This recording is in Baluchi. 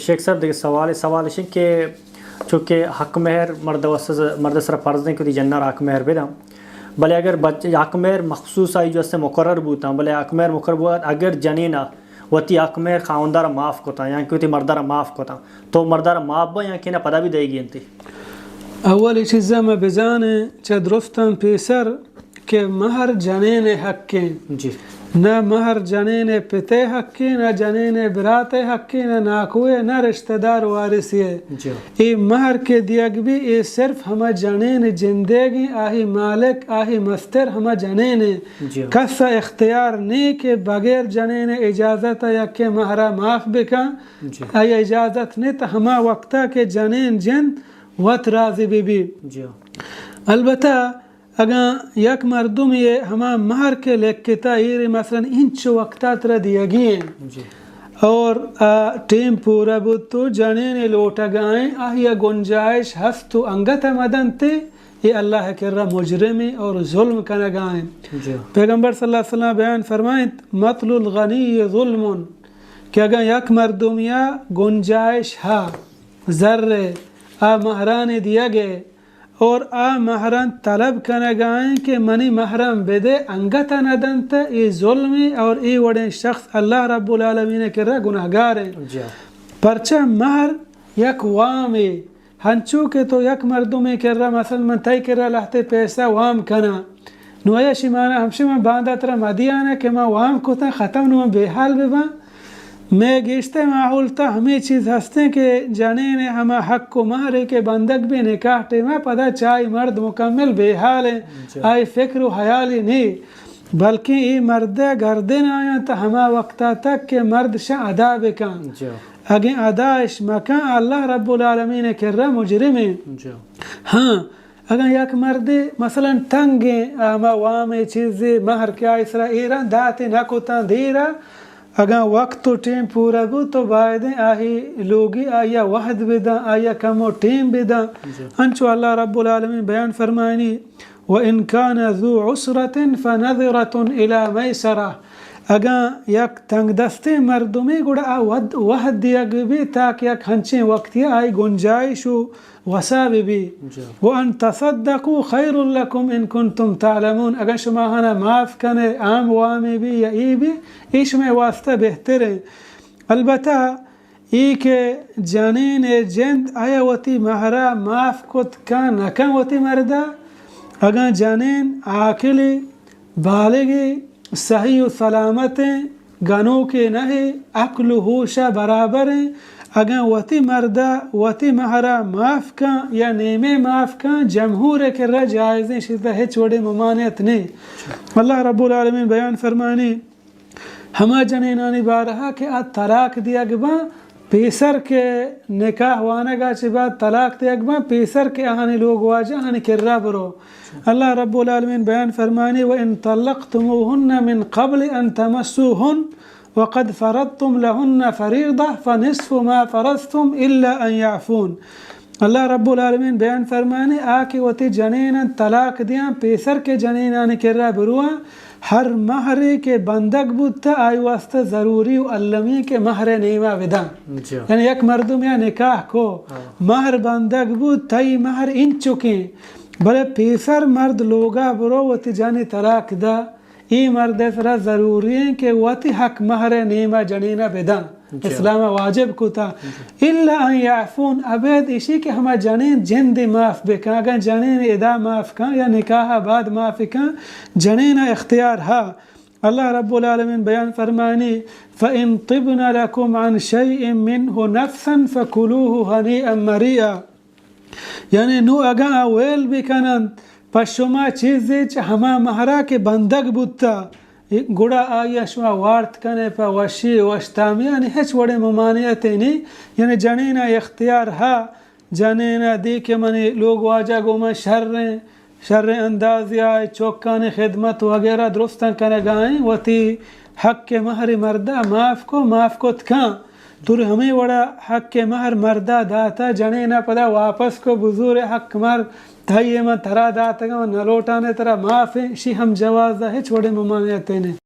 شیخ صاحب، دگہ سوالے، سوال اش انت کہ چونکہ حق مہر مرد واسطہ، مرد سرا فرض انت کہ وتی جنین ءَ را حق مہر بداں، بلے اگر بچ-، حق مہر مخصوص آئی جو است مقرر بوتاں، بلے حق مہر مقرر بوت، اگر جنین ءَ وتی حق مہر خاوندار ءَ معاف کتاں یا کہ وتی مردار ءَ معاف کتاں، تو مردار ءَ معاف باں یا کہ نہ پدا بھی دئیگی انت؟ اولی چیز ءَ ما بزانیں چہ درستاں پیسر کہ مہر جنین ءِ حق انت۔ جی۔ نہ مہر جنین ءِ پت ءِ حق انت، نہ جنین ءِ برات ءِ حق انت، نہ ناکو ءِ، نہ رشتہ دار وارثی ءِ۔ جی۔ اے مہر کہ دیگ بی، اے صرف ہما جنین ءِ جندیگ انت، آہی مالک، آہی مستر ہما جنین انت۔ جی۔ کس ءَ اختیار نی کہ بغیر جنین ءِ اجازت ءَ یکے مہر ءَ معاف بکن۔ جی۔ آئی ءَ اجازت نی، تا ہما وقت ءَ کہ جنین جند وت راضی بہ بی۔ جی۔ البتہ اگاں یک مردمے ءَ ہما مہر کہ لکھتا ایر مثلاً انچو وقتا ترا دیگی انت، جی۔ اور آ ٹیم پورا بوت تو جنین ءِ لوٹگا انت، آہی ءَ گنجائش ہست تو انگت ءَ مدنت، اے اللہ ءِ کرا مجرم انت اور ظلم کنگا انت۔ جی۔ پیغمبر صلی اللہ علیہ وسلم بیان فرمائنت، مثل الغنی ظلم، کہ اگاں یک مردمے ءَ گنجائش ہا، زر ءِ، آ مہرانی دیگ ءِ، اور آ مہراں طلب کنگا انت کہ منی مہراں بدے، انگت ءَ نہ دنت، اے ظلمے اور اے وڑیں شخص اللہ رب العالمین ءِ کرا گناہگار انت۔ جی۔ پرچا مہر یک وامے، ہنچو کہ تو یک مردمے کرا، مثلاً من تئی کرا لہتے پیسہ وام کناں، نوں آیا شی مانا ہمشی من باندا ترا مدیانا کہ من وام کتاں، ختم، نوں من بے حال بباں۔ مئے گیشتر ماحول تا ہمے چیز ہستیں کہ جنین ءِ ہما حق و مہرے کہ بندگ بی نکاح ٹیما پدا چائی مرد مکمل بے حال ہیں، جی۔ آئی فکر و حیالی نی، بلکیں اے مرد گردن آیاں تا ہما وقتا تک کہ مرد شاں ادا بکن۔ جی۔ اگیں ادا اش مکن، اللہ رب العالمین کرا مجرم ہیں۔ جی۔ ہاں، اگاں یک مردے مثلاً تنگیں، ہما وامے چیزے مہر کہ آئی سرا ایراں داتے نہ کتاں دیرا، اگاں وقت و ٹیم پورا بو تو بایدیں آہی لوگی آئیا وہد بداں، آئیا کمو ٹیم بداں۔ جی۔ انچو اللہ رب العالمین بیان فرمائنی، وَإِنْ كَانَ ذُو عُسْرَةٍ فَنَظِرَةٌ إِلَى مَيْسَرَةٍ، اگاں یک تنگ دستیں مردمے گڑا آ وہد، وہد دیگ بی تاکہ یک ہنچیں وقتی آئی گنجائش و وسا بہ بی۔ جی۔ وَأَن تَصَدَّقُوا خَيْرٌ لَكُمْ إِن كُنْتُمْ تَعْلَمُونَ، اگر شما ہنا معاف کنے، عام وامے بی یا ای بی، ای شمئے واسطہ بہتر ہیں۔ البتہ ای کہ جنین جند آیا وتی مہرا معاف کت کن نہ کن وتی مردا، اگاں جنین عاقلی، بالغی، صحیح و سلامت ہیں، گنوکے نہ ہے، عقل و ہوشا برابر ہیں، اگاں وتی مردا وتی مہرا معاف کن یا نیمے معاف کن، جمہور کرا جائز ہیں، شتا ہچ وڑے ممانعت نہیں۔ اللہ رب العالمین بیان فرمانی، ہما جنینانی بارہا کہ آ طلاق دیگ باں، پیسر کہ نکاح وانگا چہ بعد طلاق دیگ باں، پیسر کہ آہانی لوگ واجہ آہانی کرا برو۔ اللہ رب العالمین بیان فرمانی، وَإِن طَلَّقْتُمُوهُنَّ مِن قَبْلِ أَن تَمَسُّوهُنَّ وَقَدْ فَرَضْتُمْ لَهُنَّ فَرِيضَةً فَنِصْفُ مَا فَرَضْتُمْ إِلَّا أَن يَعْفُونَ۔ اللہ رب العالمین بیان فرمانی، آ کہ وتی جنیناں طلاق دیاں، پیسر کہ جنینانی کرا برواں، ہر مہرے کہ بندگ بوت، آئی واسطہ ضروری و المی کہ مہر نیما بداں۔ جی۔ یعنی یک مردم یا نکاح کو، ہاں۔ مہر بندگ بوت، تئی مہر انچکیں، بلے پیسر مرد لوگا برو وتی جنی طلاق دا، اے مرد سرا ضروری ہیں کہ وتی حق مہر نیما جنینا بداں۔ جی۔ اسلام واجب کتا۔ جی۔ الا ان یعفون، ابید اشی کہ ہما جنین جند معاف بکن، اگاں جنین ادا معاف کن یا نکاح بعد معاف کن، جنین اختیار ہا۔ اللہ رب العالمین بیان فرمانی، فَإِن طِبْنَ لَكُمْ عَنْ شَيْءٍ مِّنْهُ نَفْسًا فَكُلُوهُ هَنِيئًا مَرِيئًا۔ یعنی نوں اگاں آ ویل بکننت پہ شما چیزے چہ ہما مہرا کہ بندگ بوتا، گڑا آئیا شما وارت کنے پہ وشی وشتامی، یعنی ہچ وڑیں ممانعتے نی، یعنی جنینا اختیار ہا، جنینا دی کہ منی لوگ واجہ گوں من شریں، شریں اندازے آئی چکانی خدمت وغیرہ درستاں کنگا ایں، وتی حق مہر مردا معاف کو، معاف کت کن۔ تو ہمے وڑا حق مہر مردا داتا، جنینا پدا واپس کو، بزور حق مہر تئی من ترا داتگا، من نلوٹانے ترا معاف ہیں، شی ہم جواز دا، ہچ وڑے ممانعتے نے۔